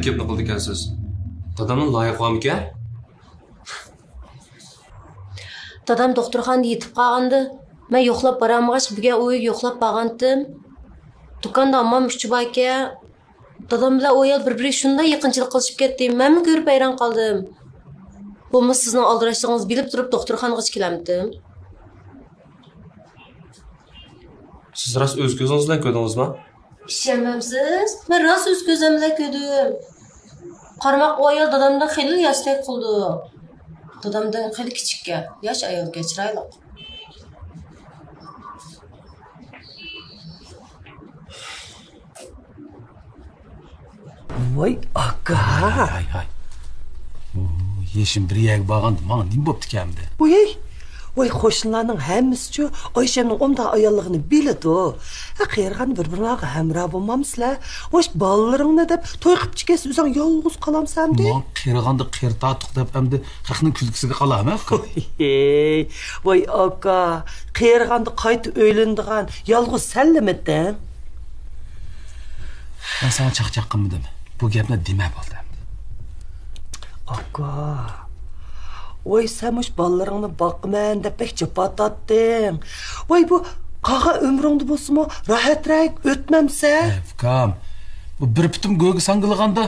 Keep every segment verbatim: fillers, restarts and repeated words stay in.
گەپنى قىلىدىكەنسىز. دادامنىڭ لايىقى بارمىكەن؟ دادام دوختۇرخانىدا يېتىپ قالغاندا، مەن يوقلاپ بارالمىغاچ، بۈگۈن ئۇ ئۆيگە يوقلاپ بارغانتىم. دۇكاندا ئاممام ئۈچى باركەن. دادام بىلەن ئۇ ئايال بىر-بىرىگە شۇنداق يېقىنچىلىق قىلىشىپ كەتتى، مەنمۇ كۆرۈپ ھەيران قالدىم. بولمىسا سىزنىڭ ئالدىراشلىقىڭىزنى بىلىپ تۇرۇپ دوختۇرخانىغىچە كېلەمتىم. سىز راست ئۆز كۆزىڭىز بىلەن كۆردىڭىزمۇ؟ ئىشەنمەمسىز؟ مەن راست ئۆز كۆزۈم بىلەن كۆردۈم. قارىماققا ئۇ ئايال دادامدىن خېلىلا ياشتەك قىلىدۇ. دادامدىن خېلى كىچىككەن، ياش ئايالكەن، چىرايلىق. ۋاي ئاكا. ھاي، ھاي، ھاي. ئۇ، يېشىم بىر يەرگە بارغاندا ماڭا نېمە بوپتىكەن ئەمدى؟ ۋاي، ۋاي، قوشنىلارنىڭ ھەممىسىچۇ ئايشەمنىڭ ئومدان ئاياللىقىنى بىلىدۇ. ھە، قېرىغاندا بىر-بىرىڭلارغا ھەمراھ بولمامسىلەر؟ ۋاي، بالىلىرىڭنى دەپ توي قىپچىكەنسىز، ئۆزۈڭ يالغۇز قالامسەن ئەمدى؟ ماڭا قېرىغاندا قېرى تارتۇق دەپ ئەمدى خەقنىڭ كۈلكىسىگە قالامەن ئۇكا. ۋاي ئاكا، قېرىغاندا قايتا ئۆيلىنىدىغان يالغۇز سەنلىمىتىڭ؟ مەن ساڭا چاقچاق قىلمىدىم. بۇ گەپنى دېمە بولدى ئەمدى. ئاكا، ۋاي سەن مۇشۇ بالىلىرىڭنى باقىمەن دەپ بەك جاپا تارتتىڭ. ۋاي بۇ قالغان ئۆمرۈڭدە بولسىمۇ راھەترەك ئۆتمەمسە؟ ئەي ئۇكام، بۇ بىر پۇتۇم گۆگە ساڭگىلىغاندا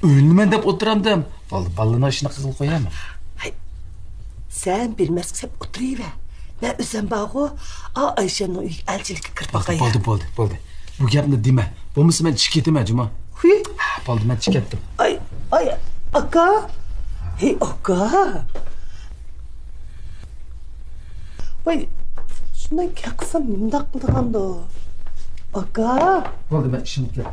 ئۆيلىنىمەن دەپ ئولتۇرامدىم. بولدى، بالىلارنىڭ ئىشىنى قىزىل قويايمەن. ھەي، سەن بىلمەسكە سەپ ئولتۇرۇۋەر. مەن ئۆزۈم بارغۇ، ئا، ئايشەمنىڭ ئۆيىگە ئەلچىلىككە كىرىپ باقاي. بولدى، بولدى، بولدى. بۇ گەپنى دېمە. بولمىسا مەن چىقىپ كېتىمەن، جۇما. ھۇي. ھە، بولدى، مەن چىقىپ كەتتىم. ئاي، ئاي، ئاكا. ھەي، ئاكا. ۋاي، شۇنداق گەپ قىلسام نېمىنداق قىلىدىغاندۇ؟ ئاكا. بولدى، مەن ئىشىمنى قىلىپ.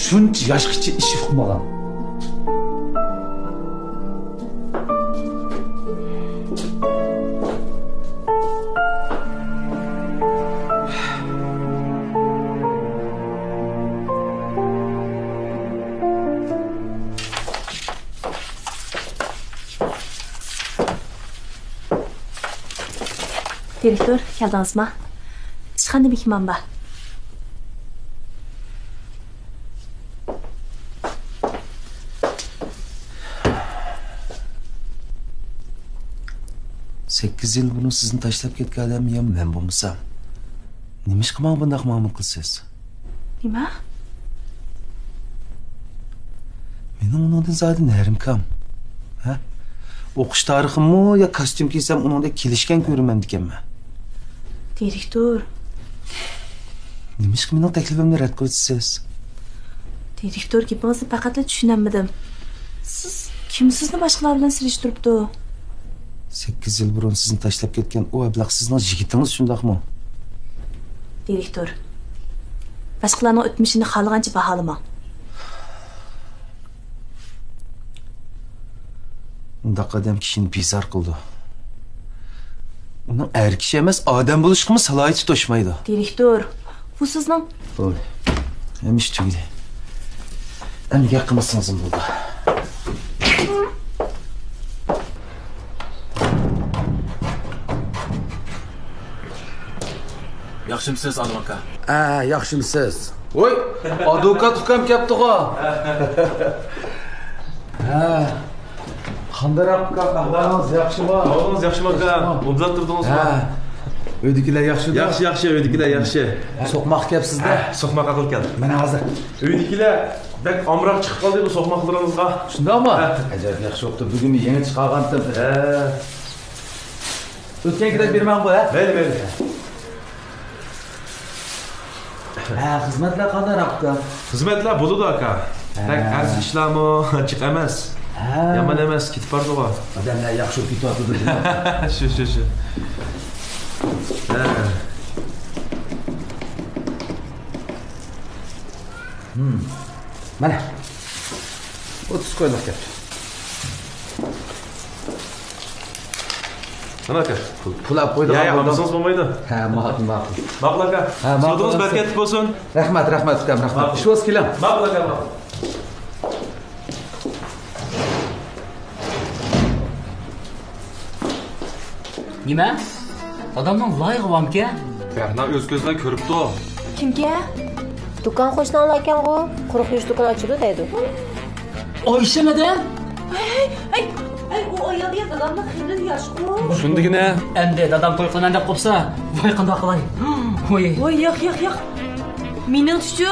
شۇنچە ياشقىچە ئىش ئۇقمىغان. دىرېكتور، كەلدىڭىزما؟ ئىشخانىدا مېھمان بار. سەككىز يىل بۇرۇن سىزنى تاشلاپ كەتكەن ئادەم يا مەن بولمىسام، نېمىشقا ماڭا بۇنداق مۇئامىلە قىلىسىز؟ نېمە؟ مېنىڭ ئۇنىڭدىن زادى نەرىم كام. ھە؟ ئوقۇش تارىخىممۇ يا كاستيۇم كىيسەم ئۇنىڭدەك كېلىشكەن كۆرۈنمەمدىكەنمەن. دىرېكتور. نېمىشقا مېنىڭ تەكلىپىمنى رەت قىلىۋېتىسىز؟ دىرېكتور، گېپىڭىزنى پەقەتلا چۈشىنەلمىدىم. سىز كىم سىزنى باشقىلار بىلەن سېلىشتۇرۇپتۇ؟ سەككىز يىل بۇرۇن سىزنى تاشلاپ كەتكەن ئۇ ئەبلەخ سىزنىڭ يىگىتىڭىز، شۇنداقمۇ؟ دىرېكتور، باشقىلارنىڭ ئۆتمۈشىنى خالىغانچە باھالىماڭ. ئۇنداق ئادەم كىشىنى بىزار قىلىدۇ. ئۇنىڭ ئەر كىشى ئەمەس، ئادەم بولۇشقىمۇ سالاھىيىتى توشمايدۇ. دىرېكتور، بۇ سىزنىڭ. بولدى. ھەممە ئىش تۈگىدى. ئەمدى گەپ قىلمىسىڭىزمۇ بولىدۇ. ياخشىمسىز، ئالىم ئاكا؟ ھە، ياخشىمسىز؟ ۋوي، ئادۋوكات ئۇكام كەپتىغۇ. ھە. قانداق ئاكا، ئەھۋالىڭىز ياخشىمۇ؟ ئەھۋالىڭىز ياخشىمۇ ئاكا؟ ياخشىمۇ. ئوبدان تۇردىڭىزمۇ؟ ھە. ئۆيدىكىلەر ياخشىمۇ؟ ياخشى، ياخشى، ئۆيدىكىلەر ياخشى. سوقماققا كەپسىز-دە؟ ھە، سوقماق ئاقىل كەلدى. مەن ھازىر. ئۆيدىكىلەر بەك ئامراق چىقىپ قالدى بۇ سوقماقلىرىڭىزغا. شۇنداقمۇ؟ ھە. ئەجەب ياخشى بوپتۇ. بۈگۈن يېڭى چىقارغانتىم. ھە. ئۆتكەن كېرەك بېرىمەن بۇ، ھە؟ مەيلى، مەيلى. ھە، خىزمەتلەر قانداق ئاكا؟ خىزمەتلەر بولىدۇ ئاكا. ھە. بەك ئەرز ئىشلارمۇ جىق ئەمەس. ھە. يامان ئەمەس، كېتىپ بارىدىغۇ. ئادەملەر ياخشى بولۇپ كېتىۋاتىدۇ. شۇ، شۇ، شۇ. ھە. ھىم. مانا. ئوتتۇز كويلۇق كەپتۇ. مانا ئاكا. پۇل، پۇل ئاپ قويدۇق. يا، يا، ئالمىسىڭىز بولمايدۇ. ھە، ماقۇل، ماقۇل. ماقۇل ئاكا. ھە، ماقۇل. سودىڭىز بەرىكەتلىك بولسۇن. رەھمەت، رەھمەت، ئۇكام، رەھمەت. ماقۇل. ئىشىڭىز كېلىڭ. ماقۇل ئاكا، ماقۇل. نېمە؟ دادامنىڭ لايىقى بارمىكەن؟ بەرنا ئۆز كۆزى بىلەن كۆرۈپتۇ. كىمكەن؟ دۇكان قوشناڭلاركەنغۇ، قۇرۇق يۇيۇش دۇكىنى ئاچىدۇ دەيدۇ. ئايشەمىدىن؟ ھەي، ھەي، ھەي، ئۇ ئايال يا دادامنىڭ خېلى ياشقۇ. شۇندىكىنە. ئەمدى دادام توي قىلىمەن دەپ قوپسا، ۋاي قانداق قىلاي؟ ۋاي. ۋاي، ياق، ياق، ياق. مېنىڭچىچۇ،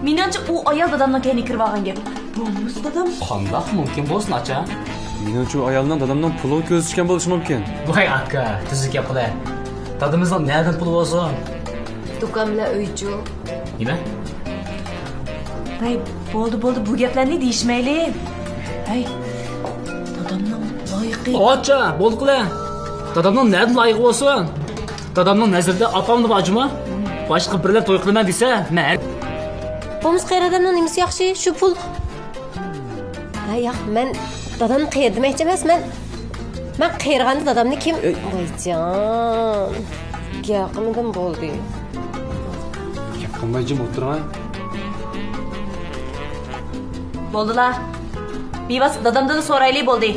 مېنىڭچە ئۇ ئايال دادامنىڭ كەينىگە كىرىۋالغان گەپ. بولمىسا دادام. قانداق مۇمكىن بولسۇن، ئاچا؟ مېنىڭچە ئۇ ئايالنىڭ دادامنىڭ پۇلىغا كۆزى چۈشكەن بولۇشى مۇمكىن. ۋاي ئاكا، تۈزۈك گەپ قىلە. دادىمىزنىڭ نەدىن پۇلى بولسۇن؟ دۇكان بىلەن ئۆيچۇ. نېمە؟ ھەي، بولدى، بولدى، بۇ گەپلەرنى دېيىشمەيلى. ھەي، دادامنىڭ لايىقى. ئاچا، بولدى قىلە. دادامنىڭ نەدىن لايىقى بولسۇن؟ دادامنىڭ نەزىرىدە ئاپاملا بار جۇمۇ. باشقا بىرلەر توي قىلىمەن دېسە، مەن. بولمىسا قېرى ئادەمنىڭ نېمىسى ياخشى؟ شۇ پۇل. ھە، ياق، مەن دادامنى قېرى دېمەكچى ئەمەس، مەن، مەن قېرىغاندا دادامنى كىم؟ ئەي. ۋايجان، گەپ قىلمىدىم، بولدى. گەپ قىلماي جىم ئولتۇرغان. بولدىلا. بىۋاسىتە دادامدىن سورايلى، بولدى.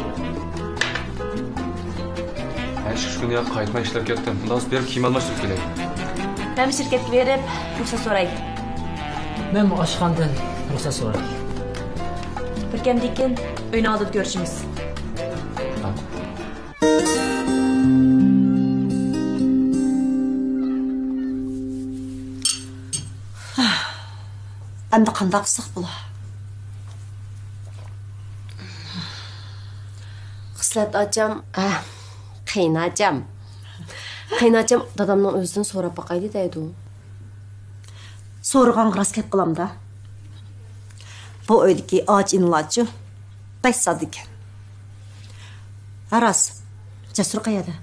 ھە، ئىشقىلىپ كۈنى ياق قايتماي ئىشلەپ كەتتىم. مۇنداق بولسا بېرىپ كىيىم ئالماشتۇرۇپ كېلەي. مەن شىركەتكە بېرىپ رۇخسەت سوراي. مەنمۇ ئاشخانىدىن رۇخسەت سوراي. بىر كەمدىكىن ئۆينىڭ ئالدىدا كۆرۈشىمىز. ئەمدى قانداق قىلساق بولا؟ خىسلەت ئاچام، ئە، قېيىنئاچام. قېيىنئاچام دادامنىڭ ئۆزىدىن سوراپ باقايلى دەيدۇ. سورىغانغا راست گەپ قىلامدا. بۇ ئۆيدىكى ئاچا ئىنىلارچۇ بەك ساددىكەن. ھە راست، جەسۇر قەيەردە؟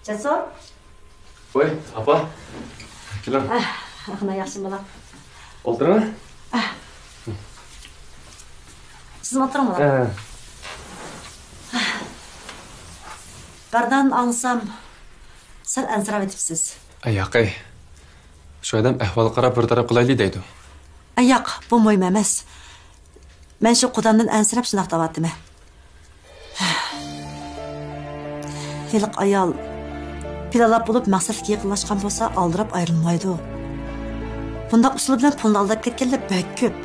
جەسۇر. ۋاي، ئاپا. كېلىڭ. ئەھ، ئەخمە ياخشىمۇ بالا؟ ئولتۇرۇڭ. ئەھ. سىزمۇ ئولتۇرۇڭ بالا. ئە. بەرداننى ئاڭلىسام، سەل ئەنسىرەۋېتىپسىز. ئە، ياقەي. شۇ ئادەم ئەھۋالغا قاراپ بىر تەرەپ قىلايلى دەيدۇ. ئە، ياق، بۇ مۇھىم ئەمەس. مەن شۇ قۇدامدىن ئەنسىرەپ شۇنداق دەۋاتىمەن. ھېلىقى ئايال پىلانلاپ بولۇپ مەقسەتكە يېقىنلاشقان بولسا ئالدىراپ ئايرىلمايدۇ. بۇنداق ئۇسۇل بىلەن پۇلنى ئالداپ كەتكەنلەر بەك كۆپ.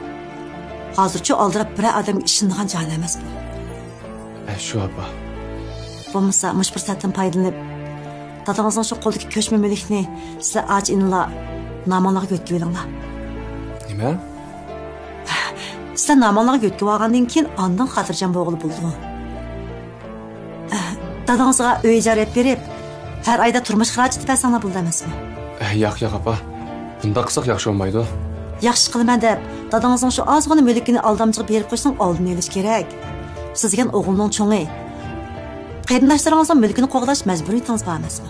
ھازىرچۇ ئالدىراپ بىرەر ئادەمگە ئىشىنىدىغان جاھان ئەمەس بۇ. ئە، شۇ ئاپا. بولمىسا مۇشۇ پۇرسەتتىن پايدىلىنىپ، دادىڭىزنىڭ شۇ قولىدىكى كۆچمە مۈلۈكنى سىلەر ئاچا ئىنىلار ناماڭلارغا يۆتكىۋېلىڭلار. نېمە؟ سىلەر ناماڭلارغا يۆتكىۋالغاندىن كېيىن ئاندىن خاتىرجەم بولغىلى بولىدۇ. دادىڭىزغا ئۆي ئىجارە ئېلىپ بېرىپ، ھەر ئايدا تۇرمۇش خىراجىتى بەرسەڭلار بولىدۇ ئەمەسمۇ؟ ياق، ياق، ئاپا. بۇنداق قىلساق ياخشى بولمايدۇ. ياخشى قىلىمەن دەپ، دادىڭىزنىڭ شۇ ئازغىنە مۈلكىنى ئالدامچىغا بېرىپ قويۇشنىڭ ئالدىنى ئېلىش كېرەك. سىز دېگەن ئوغۇلنىڭ چوڭى. قېرىنداشلىرىڭىزنىڭ مۈلكىنى قوغداش مەجبۇرىيىتىڭىز بار ئەمەسمۇ؟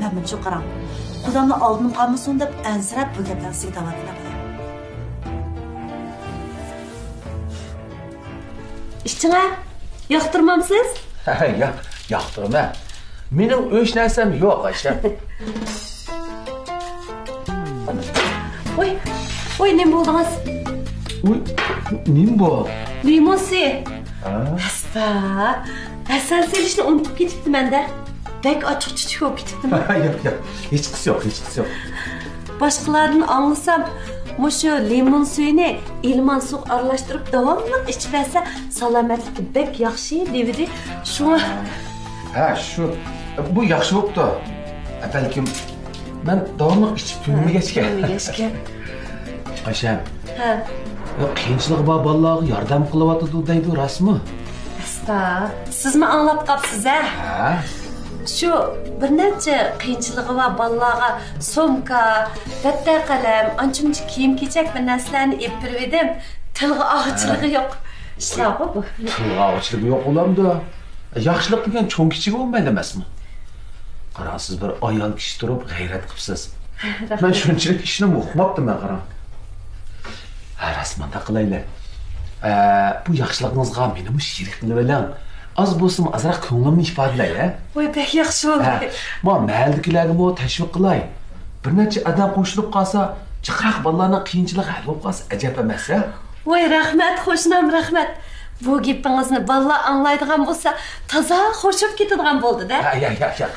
مەن مۇنچە قاراڭ، قۇدامنى ئالدىن قالمىسۇن دەپ ئەنسىرەپ بۇ گەپلەرنى سىزگە دەۋاتىمەن. ئىچىڭە ياقتۇرمامسىز؟ ياق، ياقتۇرىمەن. مېنىڭ ئۆچ نەرسەم يوق، ئايشەم. ۋوي، ۋوي، نېمە بولدىڭىز؟ ۋوي، نېمە بۇ؟ لىمون سۈيى. ھە؟ ئاستا، ھەسەل سېلىشنى ئۇنتۇپ كېتىپتىمەن-دە. بەك ئاچچىق-چۈچۈك بولۇپ كېتىپتىمەن. ياق، ياق، ھېچقىسى يوق، ھېچقىسى يوق. باشقىلاردىن ئاڭلىسام، مۇشۇ لىمون سۈيىنى ئىلمان سۇغا ئارىلاشتۇرۇپ داۋاملىق ئىچىۋەرسە سالامەتلىككە بەك ياخشى دېۋىدى. شۇڭا. ھە، شۇ. بۇ ياخشى بوپتۇ. بەلكىم مەن داۋاملىق ئىچىپ تۈگىمىگەچكە. تۈگىمىگەچكە. ئايشەم. ھە. قىيىنچىلىقى بار بالىلارغا ياردەم قىلىۋاتىدۇ دەيدۇ، راستمۇ؟ ئاستا، سىزمۇ ئاڭلاپ قاپسىز ھە؟ ھە؟ شۇ بىر نەچچە قىيىنچىلىقى بار بالىلارغا سومكا، دەپتەر قەلەم، ئانچە-مۇنچە كىيىم-كېچەك بىر نەرسىلەرنى ئېلىپ بېرىۋىدىم. تىلغا ئالغۇچىلىقى يوق ئىشلارغۇ بۇ. تىلغا ئالغۇچىلىقى يوق بولامدۇ؟ ياخشىلىق دېگەن چوڭ-كىچىكى بولمايدۇ ئەمەسمۇ؟ قاراڭ، سىز بىر ئايال كىشى تۇرۇپ غەيرەت قىپسىز. مەن شۇنچىلىك ئىشنىمۇ ئۇقماپتىمەن، قاراڭ. ھە، راست، مانداق قىلايلى. ئە، بۇ ياخشىلىقىڭىزغا مېنىمۇ شېرىك قىلىۋېلىڭ. ئاز بولسىمۇ ئازراق كۆڭلۈمنى ئىپادىلەي، ھە؟ ۋاي، بەك ياخشى بولدى. ھە، ما مەھەللىدىكىلەرگىمۇ تەشۋىق قىلاي. بىر نەچچە ئادەم قوشۇلۇپ قالسا، جىقراق بالىلارنىڭ قىيىنچىلىقى ھەل بولۇپ قالسا ئەجەب ئەمەس، ھە؟ ۋاي، رەھمەت، قوشنام، رەھمەت. بۇ گېپىڭىزنى بالىلار ئاڭلايدىغان بولسا، تازا خوش بولۇپ كېتىدىغان بولدى-دە. ھە، ياق، ياق، ياق.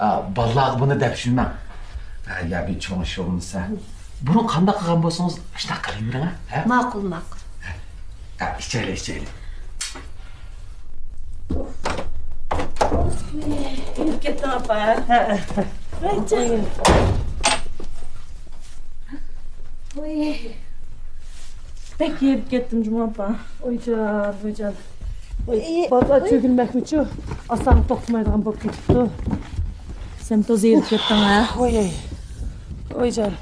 ئا، بالىلارغا بۇنى دەپ يۈرمەڭ. ھە، يا بىر چوڭ ئىش بولمىسا. بۇرۇن قانداق قىلغان بولسىڭىز، ئاشۇنداق قىلىۋېرىڭ، ھە؟ ماقۇل، ماقۇل. ھە، ئىچەيلى، ئىچەيلى. يۈرۈپ كەتتىڭ، ئاپا. ھە. بەك يېرىپ كەتتىم جۇمۇ ئاپا. ۋايجان، ۋايجان. ۋاي، بازار چۆگۈنمەكمىچۇ؟ ئاسان توختىمايدىغان بولۇپ كېتىپتۇ. سەن توزا يېرىپ كەتتىڭ ھە؟ ۋاي، ۋايجان.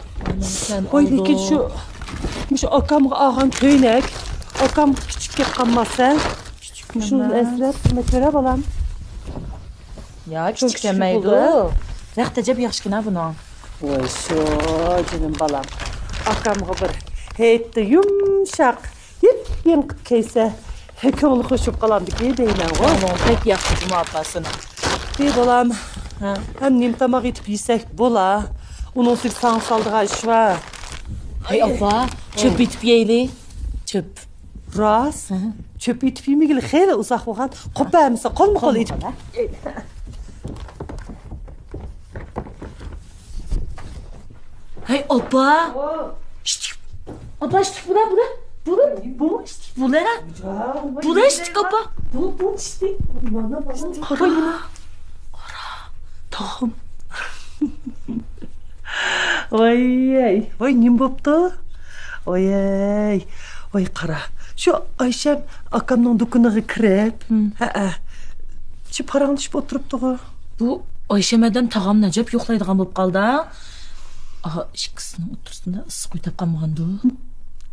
ۋاي، لېكىن شۇ، مۇشۇ ئاكامغا ئالغان كۆينەك، ئاكام كىچىك گەپ قالماس ھە؟ شۇنى ئەسلەپ، مەن كۆرە بالام. يا، كىچىك كەلمەيدۇ. رەخت ئەجەب ياخشىكەن ھە بۇنىڭ. ۋاي شۇ، جېنىم بالام. ئاكامغا بىر ھېيتتا يۇمشاق، يېپيېڭى قىلىپ كىيسە، كۆڭلى خوش بولۇپ قالامدىكى دەيمەنغۇ. بەك ياخشى جۇمۇ ئاپا سېنىڭ. ئى بالام، ھە. ھەم نېمە تاماق ئېتىپ يېسەك بولا. ئۇنىڭ ئۈستىگە ساڭا سالىدىغان ئىش بار. ھەي ئاپا، چۆپ ئېتىپ يەيلى. چۆپ. راست. ھە. چۆپ ئېتىپ يېمىگىلى خېلى ئۇزاق بولغان. قوپا ئەمىسە، قولمۇ قول ئېتىپ. ھەي ئاپا. ئىشتىك. ئاپا، ئىشتىك بۇلا، بۇلا. بۇلا، بۇ ئىشتىك بۇلا. بۇلا ئىشتىك ئاپا. بۇ، بۇ ئىشتىك. مانا، مانا. قارا. قارا. تاغام. ۋاي، ۋاي، نېمە بوپتۇ؟ ۋاي، ۋاي، قارا. شۇ ئايشەم ئاكامنىڭ دۇكىنىغا كىرىپ، ھەئە، شۇ پاراڭلىشىپ ئولتۇرۇپتىغۇ. بۇ ئايشەم ئادەم تاغامنى ئەجەب يوقلايدىغان بولۇپ قالدى ھە. ئاھا، ئىككىسىنىڭ ئوتتۇرىسىدا ئىسسىق ئۆي تاپقان بولغاندۇ؟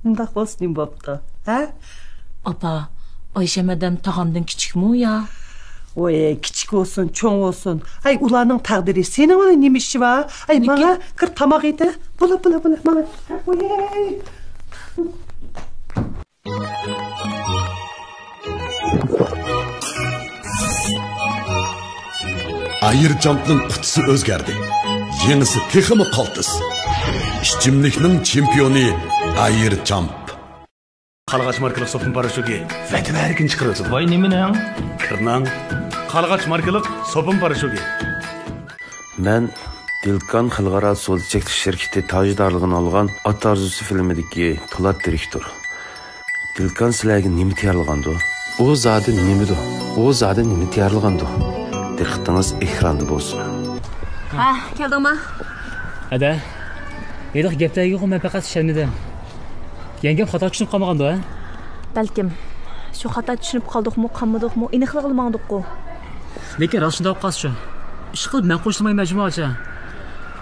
ئۇنداق بولسا نېمە بوپتۇ، ھە؟ ئاپا، ئايشەم ئادەم تاغامدىن كىچىكمۇ يا؟ ۋوي، كىچىك بولسۇن، چوڭ بولسۇن. ھەي، ئۇلارنىڭ تەقدىرى. سېنىڭ بىلەن نېمە ئىشى بار؟ ھەي، ماڭا كىر تاماق يېتە. بولا، بولا، بولا، ماڭا. ۋوي. ئاير چامپنىڭ قۇتىسى ئۆزگەردى. يېڭىسى تېخىمۇ قالتىس. ئىچىملىكنىڭ چېمپىيونى ئاير چامپ. قالغاچ ماركىلىق سوپۇن پاراشوكى ۋەتەۋەركىن چىقىرىۋېتىدۇ. ۋاي نېمىنىڭ؟ كىرنىڭ. قالغاچ ماركىلىق سوپۇن پاراشوكى. مەن دىلكان خەلقئارا سودا چەكلىك شىركىتى تاجدارلىقىنى ئالغان ئات ئارزۇسى فىلىمىدىكى پولات دىرېكتور. دىلكان سىلەرگە نېمە تەييارلىغاندۇ؟ ئۇ زادى نېمىدۇ؟ ئۇ زادى نېمە تەييارلىغاندۇ؟ دىققىتىڭىز ئېكراندا بولسۇن. ھە، كەلدىڭما؟ ھەدە. ھېلىقى گەپلەرگىغۇ مەن پەقەت ئىشەنمىدىم. يەڭگەم خاتا چۈشىنىپ قالمىغاندۇ، ھە؟ بەلكىم. شۇ خاتا چۈشىنىپ قالدۇقمۇ، قالمىدۇقمۇ، ئېنىقلىغىلى ماڭدۇققۇ. لېكىن راست شۇنداق بولۇپ قالسىچۇ؟ ئىشقىلىپ مەن قوشۇلمايمەن جۇمۇ ئاچا.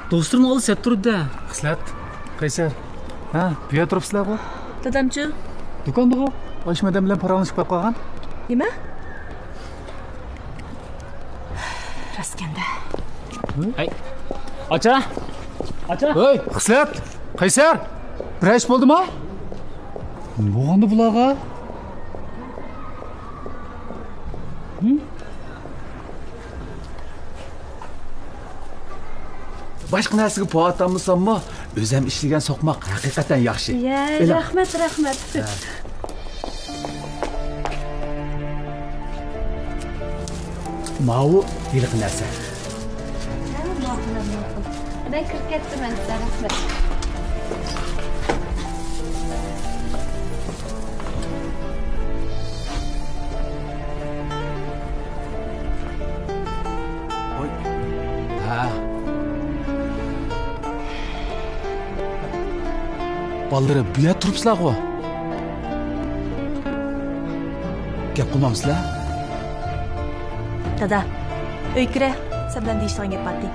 دوستلىرىمنىڭ ئالدىدا سەت تۇرىدۇ-دە. خىسلەت، قەيسەر. ھە، بۇ يەردە تۇرۇپسىلەرغۇ؟ دادامچۇ؟ دۇكاندىغۇ. ئايشەم ئادەم بىلەن پاراڭلىشىپ قويۇپ قالغان. نېمە؟ راستكەندە. ھەي. ئاچا! ئاچا! ھەي، خىسلەت! قەيسەر! بىرەر ئىش بولدىما؟ نېمە بولغاندۇ بۇلارغا؟ ھىم؟ باشقا نەرسىگە پۇل ئاتالمىساممۇ، ئۆزۈم ئىشلىگەن سوقماق ھەقىقەتەن ياخشى. يە، رەھمەت، رەھمەت. ھە. ماۋۇ ھېلىقى نەرسە. ھە، ماقۇل، ماقۇل. مەن كىرىپ كەتتىم ئەمىسە، رەھمەت. ھوي. ھە. بالىلىرى بۇ يەردە تۇرۇپسىلەرغۇ؟ گەپ قىلمامسىلەر؟ دادا، ئۆيگە كىرە، سەن بىلەن دېيىشىدىغان گەپ بار ئىدى.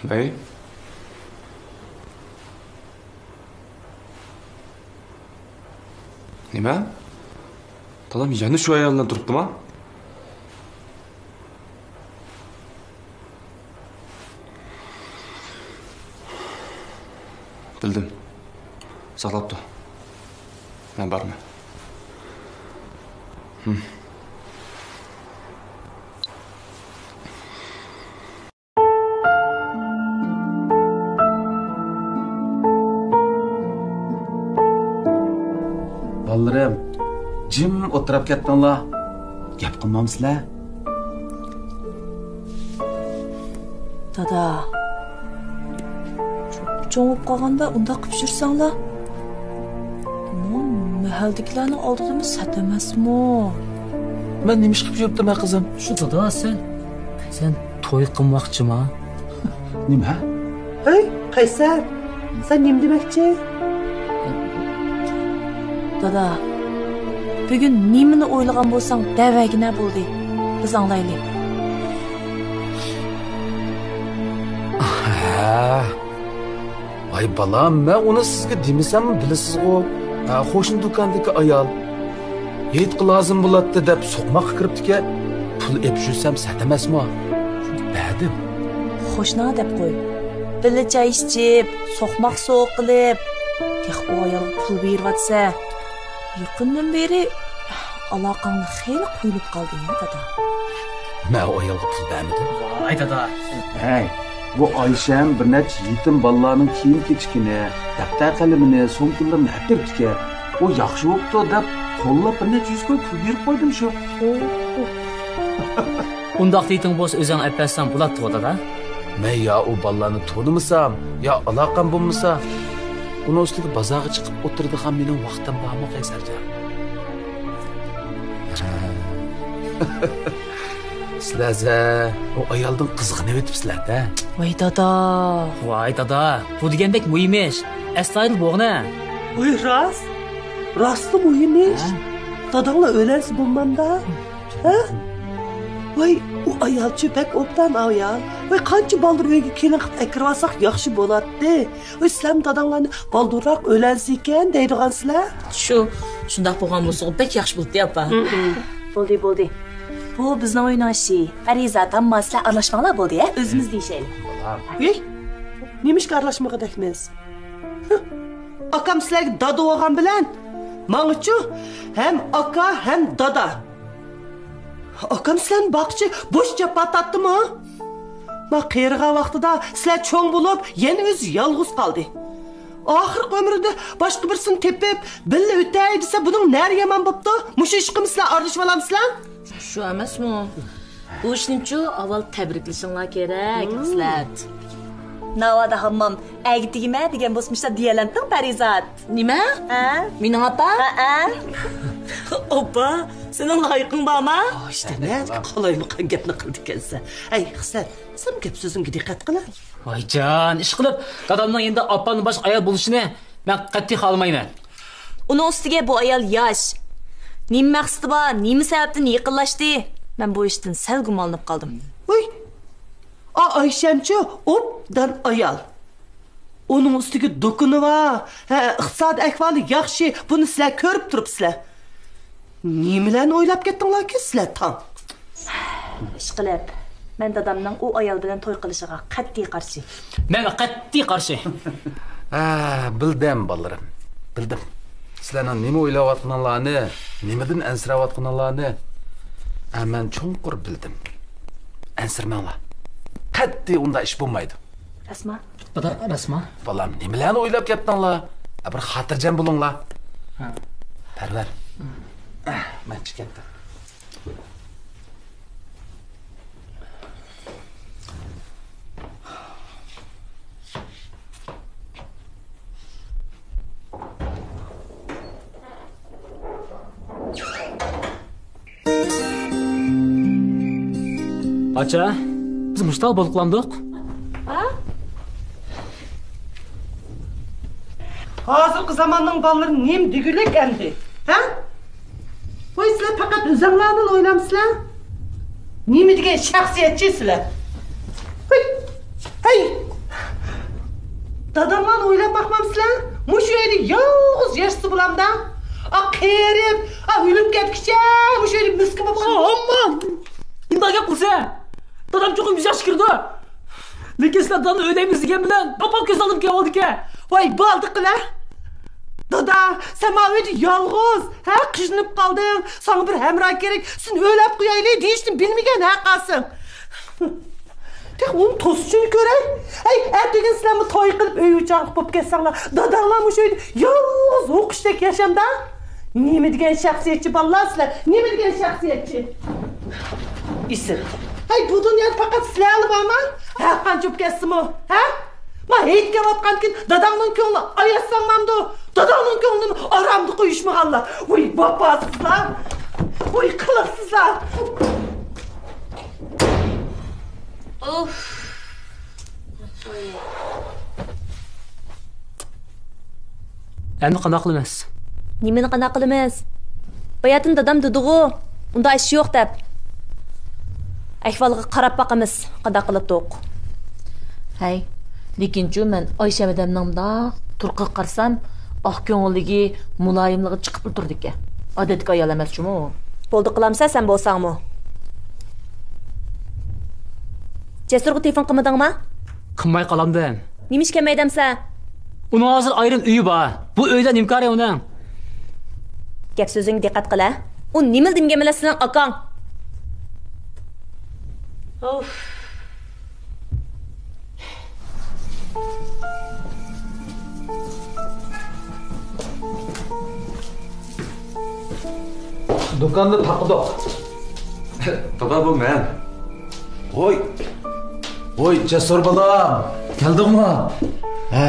ۋەي. نېمە؟ دادام يەنە شۇ ئايال بىلەن تۇرۇپتىما؟ بىلدىم. ساقلاپ تۇر. مەن بارىمەن. ھىم. بالىلىرىم، جىم ئولتۇراپ كەتتىڭلار. گەپ قىلمامسىلەر؟ دادا، چوڭ بولۇپ قالغاندا ئۇنداق قىلىپ يۈرسەڭلار، بۇ مەھەللىدىكىلەرنىڭ ئالدىدىمۇ سەت ئەمەسمۇ؟ مەن نېمە ئىش قىلىپ يۈرۈپتىمەن، قىزىم؟ شۇ دادا، سەن، سەن توي قىلماقچىما؟ نېمە؟ ھەي، قەيسەر، سەن نېمە دېمەكچى؟ دادا، بۈگۈن نېمىنى ئويلىغان بولساڭ دەۋەرگىنە بولدى. بىز ئاڭلايلى. ھە. ۋاي بالام، مەن ئۇنى سىزگە دېمىسەممۇ بىلىسىزغۇ. ھە، قوشنا دۇكاندىكى ئايال. ھېيتقا لازىم بولاتتى دەپ سوقماققا كىرىپتىكەن. پۇل ئېپىشۇرسام سەت ئەمەسمۇ؟ بەردىم. قوشناڭغا دەپ قوي. بىللە چاي ئىچىپ، سوقماق سوۋغا قىلىپ، تېخى ئۇ ئايالغا پۇل بېرىۋاتىسە. يېقىندىن بېرى ئالاقەڭنى خېلى قويۇلۇپ قالدى، ھە، دادا؟ مەن ئۇ ئايالغا پۇل بەرمىدىم. ۋاي، دادا. ھەي، بۇ ئايشەم بىر نەچچە يېتىم بالىلارنىڭ كىيىم-كېچىكىنى، دەپتەر قەلىمىنى، سومكىلىرىنى ئەپ بېرىپتىكەن. ئۇ ياخشى بوپتۇ دەپ، قوللاپ بىر نەچچە يۈز كوي پۇل بېرىپ قويدۇم شۇ. ئۇنداق دېيتىڭ بولسا، ئۆزۈڭ ئەپ بەرسەڭ بولاتتىغۇ، دادا. مەن يا ئۇ بالىلارنى تونۇمىسام، يا ئالاقەم بولمىسا، ئۇنىڭ ئۈستىگە بازارغا چىقىپ ئولتۇرىدىغان مېنىڭ ۋاقتىم بارمۇ، قەيسەرجان؟ سىلەرزە ئۇ ئايالدىن قىزغىنىۋېتىپسىلەر-دە. ۋاي دادا. ۋاي دادا، بۇ دېگەن بەك مۇھىم ئىش. ئەستايىدىل بولغىنە. ۋاي راست. راستلا مۇھىم ئىش. ھە؟ داداڭلار ئۆيلەنسە بولمامدا؟ ھە؟ ۋاي، ئۇ ئايالچۇ بەك ئوبدان ئايال. ۋاي، قانچە بالدۇر ئۆيگە كېلىن قىلىپ ئەكىرىۋالساق ياخشى بولاتتى. ۋاي، سىلەرمۇ داداڭلارنى بالدۇرراق ئۆيلەنسىكەن دەيدىغانسىلەر. شۇ، شۇنداق بولغان بولسىغۇ بەك ياخشى بولاتتى، ئاپا. ھىم، ھىم. بولدى، بولدى. بۇ بىزنىڭ ئۆينىڭ ئىشى. پەرىزات، ئامما سىلەر ئارىلاشماڭلار، بولدى، ھە؟ ئۆزىمىز دېيىشەيلى. ھېي، نېمىشقا ئارىلاشمىغۇدەكمىز؟ ئاكام سىلەرگە دادا بولغان بىلەن، ماڭىچۇ ھەم ئاكا، ھەم دادا. ئاكام سىلەرنى باققۇچە بوش جاپا تارتتىمۇ؟ ما قېرىغان ۋاقتىدا سىلەر چوڭ بولۇپ، يەنە ئۆزى يالغۇز قالدى. ئاخىرقى ئۆمرىدە باشقا بىرسىنى تېپىپ، بىللە ئۆتەي دېسە، بۇنىڭ نەرى يامان بوپتۇ؟ مۇشۇ ئىشقىمۇ سىلەر ئارىلىشىۋالامسىلەر؟ شۇ ئەمەسمۇ؟ بۇ ئىشنىچۇ ئاۋۋال تەبرىكلىشىڭلار كېرەك، خىسلەت. ناۋادا ھاممام ئەگىتىگىمە دېگەن بولسا مۇشۇنداق دېيەلەمتىڭ، پەرىزات؟ نېمە؟ ھە؟ مېنىڭ ئاپا؟ ھەئە. ئاپا، سېنىڭ لايىقىڭ بارما؟ ئاشتەنە، قالايمىقان گەپنى قىلىدىكەنسەن. ئەي، خىسلەت، سەن گەپ سۆزۈڭگە دىققەت قىل. ۋايجان، ئىشقىلىپ دادامنىڭ يېنىدا ئاپامدىن باشقا ئايال بولۇشىنى مەن قەتئىي خالىمايمەن. ئۇنىڭ ئۈستىگە بۇ ئايال ياش. نېمە مەقسىتى بار، نېمە سەۋەبتىن يېقىنلاشتى؟ مەن بۇ ئىشتىن سەل گۇمانلىنىپ قالدىم. ۋۇي، ئا ئايشەمچۇ ئوبدان ئايال. ئۇنىڭ ئۈستىگە دۇكىنى بار، ھە، ئىقتىسادىي ئەھۋالى ياخشى، بۇنى سىلەر كۆرۈپ تۇرۇپسىلەر. نېمىلەرنى ئويلاپ كەتتىڭلاركىن سىلەر تاڭ؟ ئىشقىلىپ، مەن دادامنىڭ ئۇ ئايال بىلەن توي قىلىشىغا قەتئىي قارشى. مەن قەتئىي قارشى. ھە، بىلدىم، بالىلىرىم، بىلدىم. سىلەرنىڭ نېمە ئويلاۋاتقىنىڭلارنى، نېمىدىن ئەنسىرەۋاتقىنىڭلارنى. ھە، مەن چوڭقۇر بىلدىم. ئەنسىرىمەڭلار. قەتئىي ئۇنداق ئىش بولمايدۇ. راستما؟ دادا، راستما؟ بالام، نېمىلەرنى ئويلاپ كەتتىڭلار؟ ھە، بىر خاتىرجەم بولۇڭلار. ھە. پەرۋەر. مەن چىقىپ كەتتىم. ئاچا، بىز مۇشتاق بولۇپ قالامدۇق؟ ھا؟ ھازىرقى زاماننىڭ بالىلىرى نېمە دېگۈلۈك ئەمدى؟ ھە؟ ۋاي، سىلەر پەقەت ئۆزۈڭلارنىلا ئويلامسىلەر؟ نېمە دېگەن شەخسىيەتچى سىلەر؟ ھەي! ھەي! داداملارنى ئويلاپ باقمامسىلەر؟ مۇشۇ ئۆيدە يالغۇز ياشىسا بولامدا؟ ئا، قېرىپ، ئا، ئۆلۈپ كەتكۈچە مۇشۇ ئۆيدە مىسكىن بولۇپ قالىدۇ. ئامما! ئۇنداق گەپ قىلسا، دادام چوقۇم بىز ياخشى كۆرىدۇ. لېكىن سىلەر دادامنى ئۆيلەيمىز دېگەن بىلەن، ئاپام كۆز ئالدىمغا كېلىۋالىدىكەن. ۋاي، بالدۇق قىلە. دادا، سەن مانا ئۆيدە يالغۇز، ھە، قىينىلىپ قالدىڭ. ساڭا بىر ھەمراھ كېرەك، سېنى ئۆيلەپ قويايلى دېيىشنى بىلمىگەن ھە قالساڭ. تېخى ئۇنى توسۇشنى كۆرەي. ھەي، ئەتىگەن سىلەرمۇ توي قىلىپ، ئۆي ئوچاقلىق بولۇپ كەتسەڭلار، داداڭلار مۇشۇ ئۆيدە يالغۇز ھوقۇشتەك ياشامدا. نېمە دېگەن شەخسىيەتچى بالىلار سىلەر؟ نېمە دېگەن شەخسىيەتچى؟ ئىسىت. ھەي، بۇ دۇنيادا پەقەت سىلەرلا بارما؟ ھەر قانچە بولۇپ كەتسىمۇ، ھە؟ ما ھېيت كېلىۋاتقاندىكىن داداڭنىڭ كۆڭلىنى ئاياتساڭمامدۇ؟ داداڭنىڭ كۆڭلىنى ئارامدا قويۇشمىغانلار. ۋاي، ۋاپاسىزلار! ۋاي، قىلىقسىزلار! ئۇف. ئەمدى قانداق قىلىمىز؟ نېمىنى قانداق قىلىمىز؟ باياتىن دادام دېدىغۇ، ئۇنداق ئىش يوق دەپ. ئەھۋالغا قاراپ باقىمىز، قانداق قىلاتتۇق. ھەي، لېكىنچۇ مەن ئايشەم ئادەمنىڭ مۇنداق تۇرقىغا قارىسام، ئاق كۆڭۈللۈكى، مۇلايىملىقى چىقىپلا تۇرىدىكەن. ئادەتتىكى ئايال ئەمەس جۇمۇ. بولدى، قىلامسەن سەن بولساڭمۇ. جەسۇرغا تېلېفون قىلمىدىڭما؟ قىلماي قالامدىم. نېمە ئىش كەلمەيدىمسەن؟ ئۇنىڭ ھازىر ئايرىم ئۆيى بار. بۇ ئۆيدە نېمە كارى ئۇنىڭ؟ گەپ سۆزۈڭگە دىققەت قىل ھە. ئۇ نېمىلا دېمىگەن بىلەن سېنىڭ ئاكاڭ. ئوف. دۇكاندا تاقىدۇق. دادا، بۇ مەن. ۋوي. ۋوي، جەسۇر بالام. كەلدىڭمۇ؟ ھە.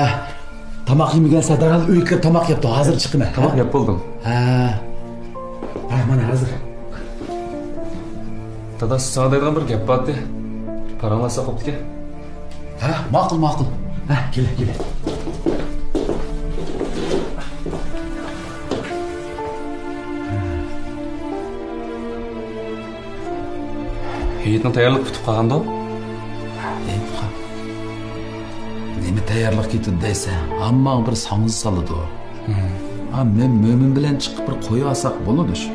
تاماق يېمىگەنسەن، دەرھال ئۆيگە كىرىپ تاماق يەپ تۇر. ھازىر چىقىمەن. تاماق يەپ بولدۇم. ھە. ھە، مانا ھازىر. دادا، ساڭا دەيدىغان بىر گەپ بار ئىدى. پاراڭلاشساق بوپتىكەن. ھە، ماقۇل، ماقۇل. ھە، كېلە، كېلە. ھېيتنىڭ تەييارلىقى پۈتۈپ قالغاندۇ؟ ھېيتقا نېمە تەييارلىق كېتىدۇ دەيسەن؟ ھەممىڭ بىر ساڭزا سالىدۇ. ھا، مەن مۆمىن بىلەن چىقىپ بىر قوي ئالساق بولىدۇ شۇ.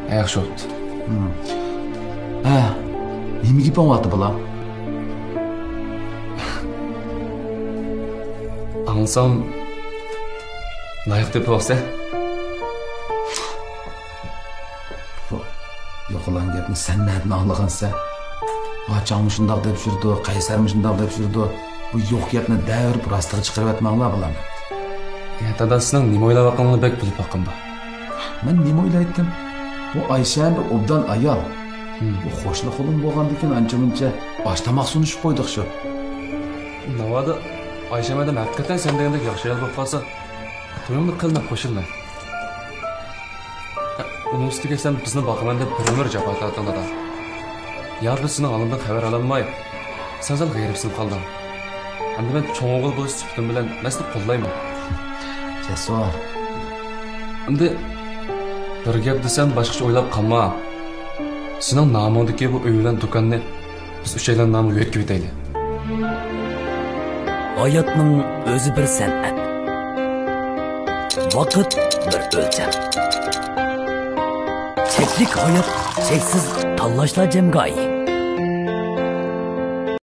ھە، ياخشى بوپتۇ. ھە، نېمە گېپىڭ بارتى بالا؟ ئاڭلىسام، لايىق تېپىۋاپسەن. بۇ يوقىلان گەپنى سەن نەدىن ئاڭلىغانسەن؟ ئاچاڭمۇ شۇنداق دەپ يۈرىدۇ، قەيسەرمۇ شۇنداق دەپ يۈرىدۇ. بۇ يوق گەپنى دەۋېرىپ راستىغا چىقىرىۋەتمەڭلار، بالام. يا دادا، سېنىڭ نېمە ئويلاۋاتقىنىڭنى بەك بىلىپ باققان بار. مەن نېمە ئويلايتتىم؟ بۇ ئايشەم بىر ئوبدان ئايال. بۇ خوشلۇق بولغاندىكىن ئانچە-مۇنچە ئاش-تاماق سۇنۇشۇپ قويدۇق شۇ. ناۋادا ئايشەم ئادەم ھەقىقەتەن سەن دېگەندەك ياخشى ئايال بولۇپ قالسا، تويۇمنى قىلماي قوشۇلىمەن. ئۇنىڭ ئۈستىگە سەن بىزنى باقىمەن دەپ بىر ئۆمۈر جاپا تارتتىڭ، دادا. يا بىز سېنىڭ ھالىڭدىن خەۋەر ئالالماي، سەن سەل غېرىبسىنىپ قالدىڭ. ئەمدى مەن چوڭ ئوغۇل بولۇش سۈپىتىم بىلەن مەن سېنى قوللايمەن. جەسۇر. ئەمدى بىر گەپ دېسەم، باشقىچە ئويلاپ قالما. سېنىڭ نامىڭدىكى بۇ ئۆي بىلەن دۇكاننى بىز ئۈچەيلەن نامىغا يۆتكىۋېتەيلى. ھاياتنىڭ ئۆزى بىر سەنئەت. ۋاقىت بىر ئۆلچەم. چەكلىك ھايات، چەكسىز تاللاشلار جەمگاھى.